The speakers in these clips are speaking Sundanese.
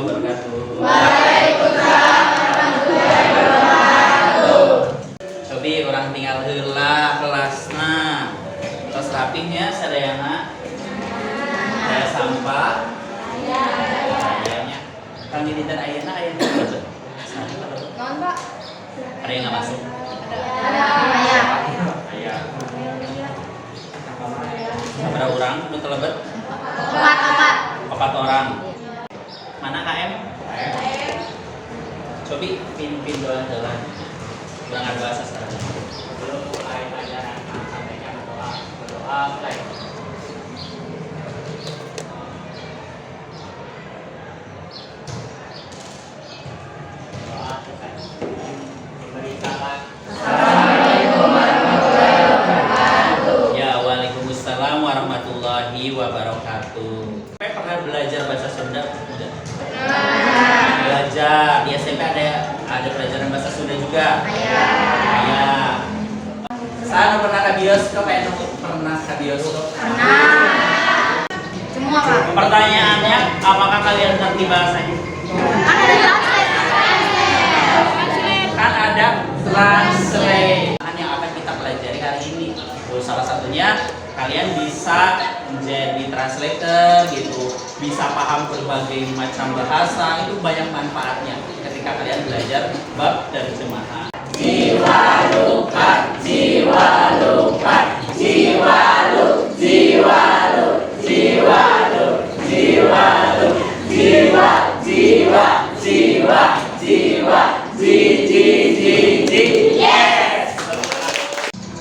Wabarakatuh. Waalaikumsalam warahmatullahi wabarakatuh. Cobi urang tingal heula kelasna. Tos rapih nya sadayana. Aya sampah. Aya nya. Kang dinten ayeuna aya nu lebet? Naon, Pak? Ada yang nggak masuk? Ada. Aya. Aya. Sabaraha urang nu teu lebet? Empat, empat. Empat orang. Mana KM? Cobi pimpin doa heula. Urang bahasa sekarang. Sebelum mulai pelajaran, sampaikan doa. Berdoa mulai. Doa selesai. Diberi salam. Assalamualaikum warahmatullahi wabarakatuh. Ya, waalaikumsalam warahmatullahi wabarakatuh. Saya pernah belajar bahasa Sunda enggak? Belajar di SMP ada pelajaran bahasa Sunda juga. Aya. Aya. Saya pernah ke bioskop, ya, pernah ke bioskop. Pernah. Semua, Pak. Pertanyaannya, apakah kalian ngerti bahasanya? Kan ada translate. Kan ada translate yang akan kita pelajari hari ini. Tuh, salah satunya kalian bisa menjadi translator gitu, bisa paham berbagai macam bahasa, itu banyak manfaatnya ketika kalian belajar bab terjemahan. Jiwa lupa, jiwa lupa, jiwa lu, jiwa lu, jiwa lu, jiwa lu, jiwa, jiwa, jiwa, jiwa, ji, ji, ji, ji. Yes!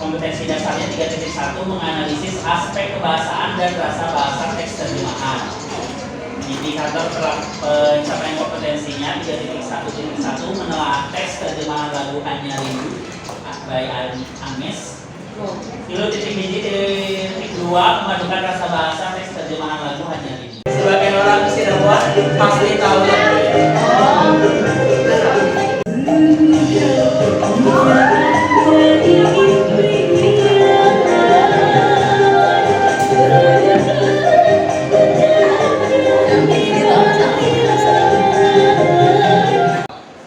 Kompetensi dasarnya 3.1, menganalisis aspek kebahasaan dan rasa bahasa teks terjemahan. Indikator pencapaian kompetensinya 3.1.1, menelaah teks terjemahan lagu Hanya Rindu by Anges. 3.1.2, memadukan rasa bahasa teks terjemahan lagu Hanya Rindu. Sebagai orang Cirebon pasti tahu lagu ini.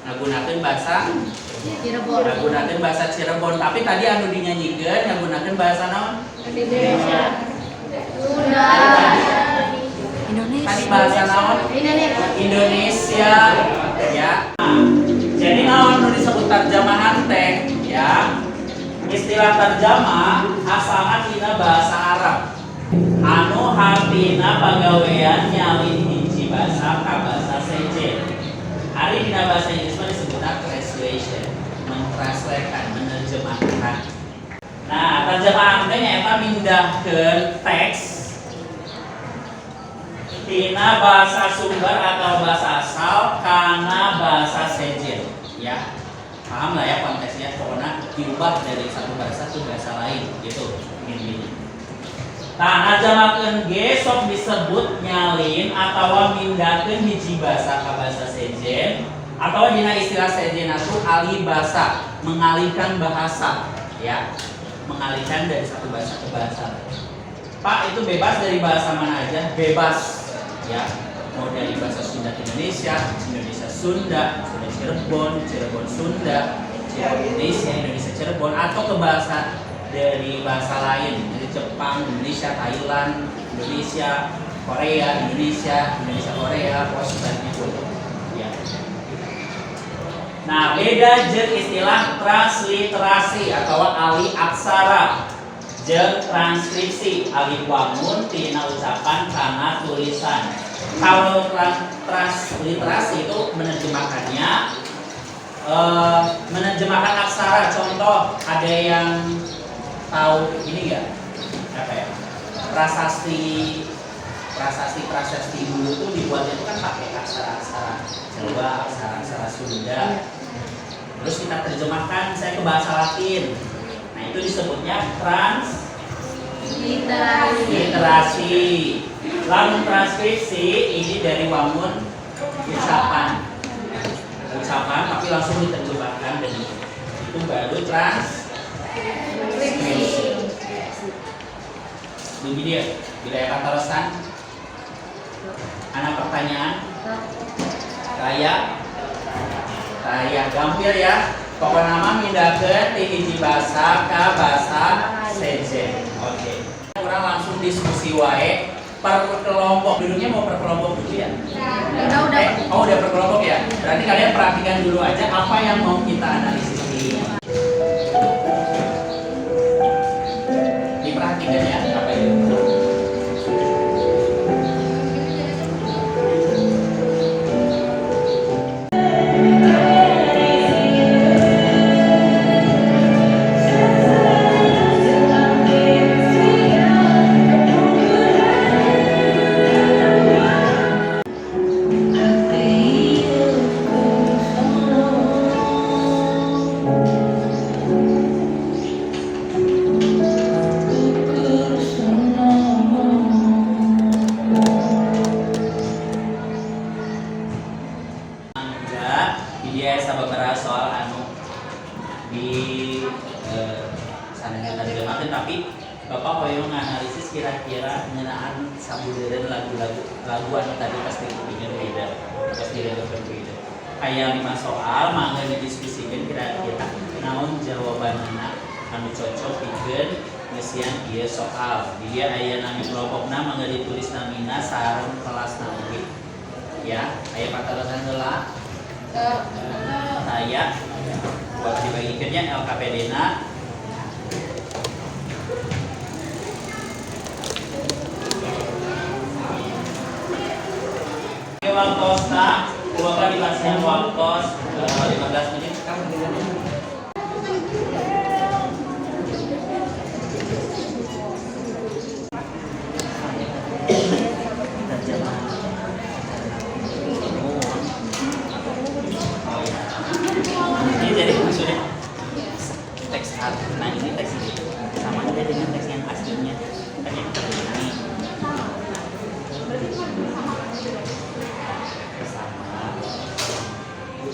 Ngagunakeun bahasa Cirebon. Ngagunakeun bahasa Cirebon, tapi tadi anu dinyanyikeun ngagunakeun bahasa naon? Indonesia. Sunda. Tadi bahasa naon? Indonesia. Indonesia ya. Jadi naon nu disebut terjemahan teh ya? Istilah terjemah asalna tina bahasa Arab. Anu hartina pagawean nyalin hiji bahasa ka bahasa sejen. Ari dina bahasa Inggris mah disebutna translation, mentranslatekan, menerjemahkan. Nah, terjemahan teh nyaeta mindahkeun teks tina bahasa sumber atau bahasa asal kana bahasa sejen ya. Paham lah ya konteksnya, pokoknya diubah dari satu bahasa ke bahasa lain gitu intinya. Nah, nerjemahkeun ge sok disebut nyalin atau mindahkeun hiji bahasa ka bahasa sejen, atau dina istilah sejen itu alih bahasa, mengalihkan bahasa ya, mengalihkan dari satu bahasa ke bahasa lain. Pak, itu bebas dari bahasa mana aja? Bebas ya, mau dari bahasa Sunda ke Indonesia, Indonesia Sunda, Sunda Cirebon, Cirebon Sunda, Cirebon Indonesia, Indonesia Cirebon, atau ke bahasa dari bahasa lain, dari Jepang, Indonesia, Thailand, Indonesia, Korea, Indonesia, Indonesia Korea, pokoknya sebaliknya boleh. Ya. Nah, beda jeung istilah transliterasi atau alih aksara jeung transkripsi, alih wangun tina ucapan kana tulisan. Kalau transliterasi itu menerjemahkannya, menerjemahkan aksara. Contoh, ada yang tahu ini enggak? Apa ya? Prasasti prasasti prasasti dulu tuh dibuatnya itu kan pakai aksara-aksara Jawa, aksara-aksara Sunda. Terus kita terjemahkan saya ke bahasa Latin. Nah, itu disebutnya Literasi. Literasi. Lalu transkripsi ini dari wangun ucapan. Ucapan tapi langsung diterjemahkan dan itu baru transkripsi. Begini dia, bila ya katarosan, ana pertanyaan. Taya. Taya gampil ya. Pokoknya mah mindahkeun ti hiji bahasa ka bahasa sejen. Oke. Urang langsung diskusi wae per kelompok. Duduknya mau per kelompok dulu ya? Udah. Oh, udah per kelompok ya. Berarti kalian perhatikan dulu aja apa yang mau kita analisis ini. Diperhatikan ya apa itu. Mangga, dia sababaraha soal anu di sananya tadi lemakeun, tapi Bapak hoyong nganalisis kira-kira ngeunaan sabudeureun lagu-lagu lagu anu tadi pasti kupingkeun beda, pasti didengarkeun beda. Aya lima soal, mangga didiskusikan kira-kira naon jawabanna anu cocok pikeun ngeusian ieu soal. Dia aya nami kelompokna, mangga ditulis namina sareng kelasna oge. Ya, aya patarosan heula? Saya buat dibagikannya LKPD na. Waktosna, Bapak dipasihan waktos 15 menit. Terjemahan. Oh iya. Ini jadi maksudnya teks art. Nah, ini teks ini sama aja dengan teks yang aslinya. Kan yang ini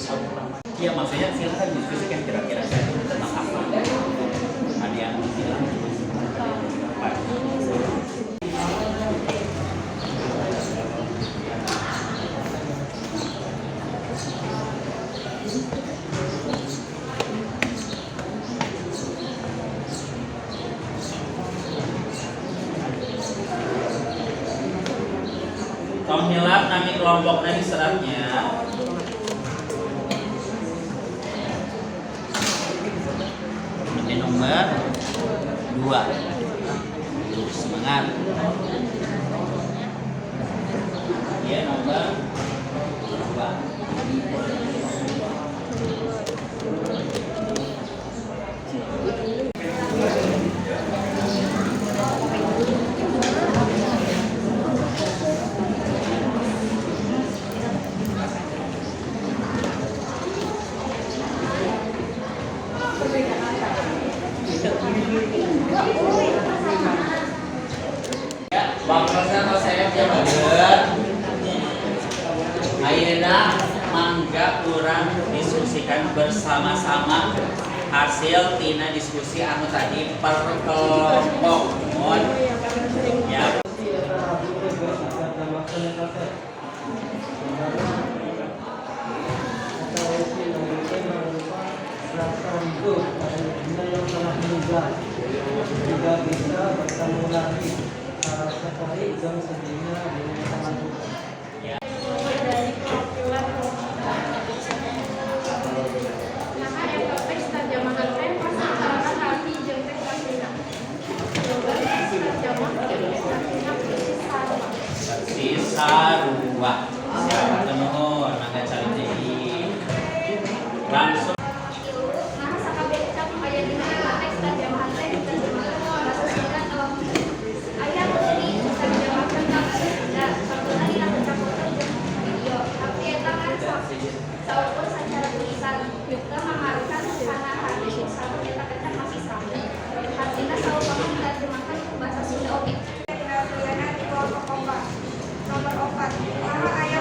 sama. Iya, maksudnya silakan diskusikan kira-kira saya tentang apa. Ada yang bilang ada yang apa. Tong hilap nami kelompoknya di seratnya. Ini nomor 2. Tuh, semangat. Iya, nomor 2. Ya, waktosna tos saya bager. Ayeuna mangga urang diskusikan bersama-sama hasil tina diskusi anu tadi per kelompok. Mohon ya. Rasa rindu pada ibunya yang telah meninggal, tidak bisa bertemu lagi. Sekali jam sedihnya dengan sangat duka. Dari kumpulan. Maka eta teks terjemahan teh pasti antara hati jeung teks aslina. Coba teks terjemah jeung teks aslina persis sarua. Persis sarua. Siap, nuhun, mangga cari deui. Langsung. Nah, sakabeh kecap nu aya dina eta teks terjemahan teh diterjemahkeun ke bahasa Sunda atawa henteu. Aya nu diterjemahkeun ka bahasa Sunda, contohna dina kecap foto jeung video. Tapi eta kan saukur sacara tulisan teu mangaruhan kana harti sareng eta kecap masih sami. Hartina saupama diterjemahkeun ke bahasa Sunda oge. Tinggal pilihan di kelompok opat. Nomor 4. Kumaha aya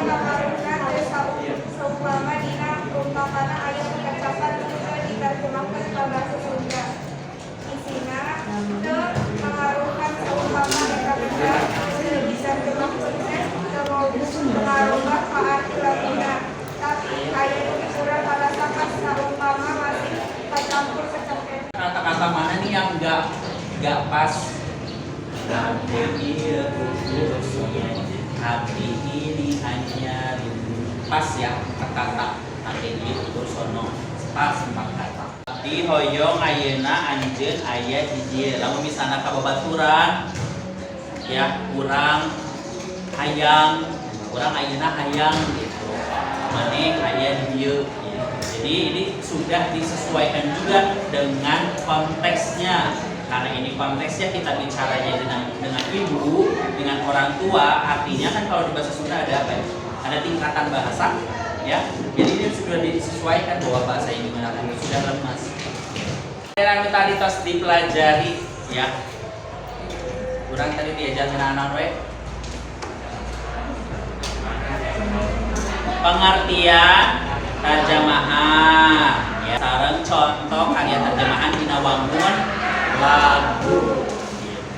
Gak pas. Abdi ieu ukur sono, abdi ini hanya rindu. Pas ya, empat kata. Abdi ieu ukur sono, pas empat kata. Abdi hoyong ayeuna anjeun aya di dieu. Lamun misalna ka babaturan ya, kurang hayang, kurang ayeuna hayang gitu. Maneh aya di dieu gitu. Jadi ini sudah disesuaikan juga dengan konteksnya. Karena ini konteksnya kita bicaranya dengan ibu, dengan orang tua, artinya kan kalau di bahasa Sunda ada apa ya? Ada tingkatan bahasa, ya. Jadi ini sudah disesuaikan bahwa bahasa yang digunakan itu sudah lemas. Yang tadi tos dipelajari, ya. Kurang tadi diajar naon we? Pengertian terjemahan, ya. Sareng contoh karya terjemahan dina wangun lagu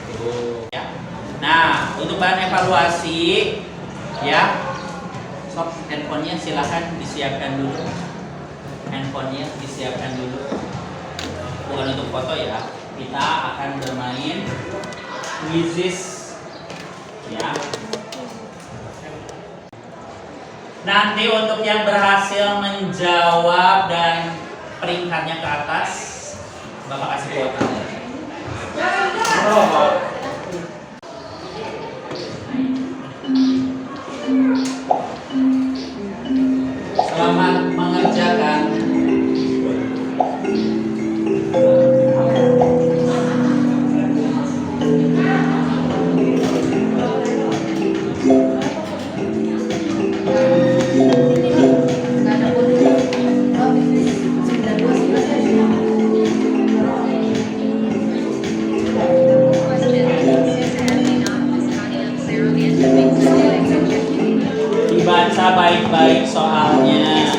gitu ya. Nah, untuk bahan evaluasi ya, sok handphonenya silahkan disiapkan dulu. Handphonenya disiapkan dulu. Bukan untuk foto ya. Kita akan bermain Quizizz ya. Nanti untuk yang berhasil menjawab dan peringkatnya ke atas, Bapak kasih kuota. Selamat mengerjakan. Nggak ada pun. Oh, 92 sih. Dibaca baik-baik soalnya.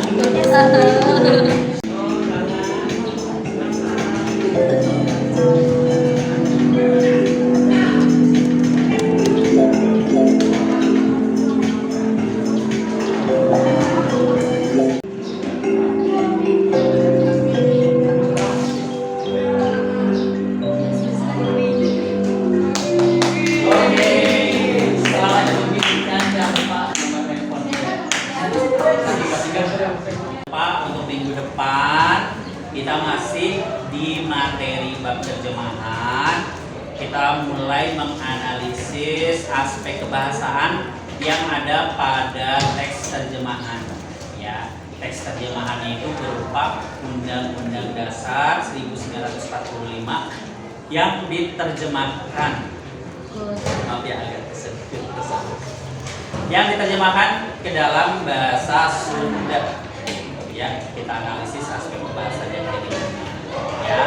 Oke, selamat membisikkan, jangan lupa nomor handphonenya. Pak, untuk minggu depan kita masih di materi bab terjemahan. Kita mulai menganalisis aspek kebahasaan yang ada pada teks terjemahan. Ya, teks terjemahannya itu berupa Undang-Undang Dasar 1945 yang diterjemahkan, maaf ya agak kesedikit tersebut, yang diterjemahkan ke dalam bahasa Sunda ya. Kita analisis aspek bahasanya kayak gimana ya.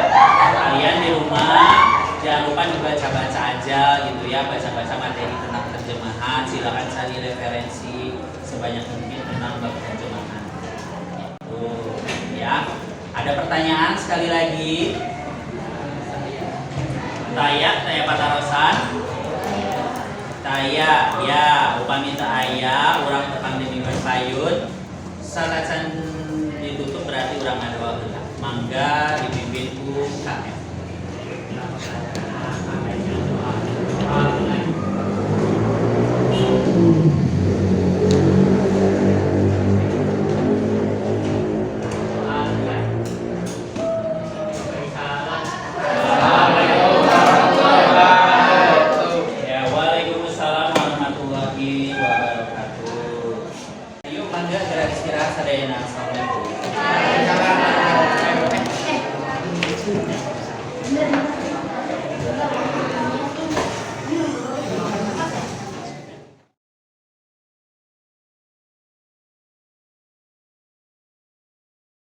Kalian di rumah jangan lupa dibaca-baca aja gitu ya, baca-baca materi tentang terjemahan. Silakan cari referensi sebanyak mungkin tentang bab terjemahan gitu ya. Ada pertanyaan sekali lagi? Taya, taya patarosan. Taya, ya, upami teu aya, urang tepang di minggu payun. Saacan ditutup berarti urang ngadoa heula. Mangga dipimpin ku KM.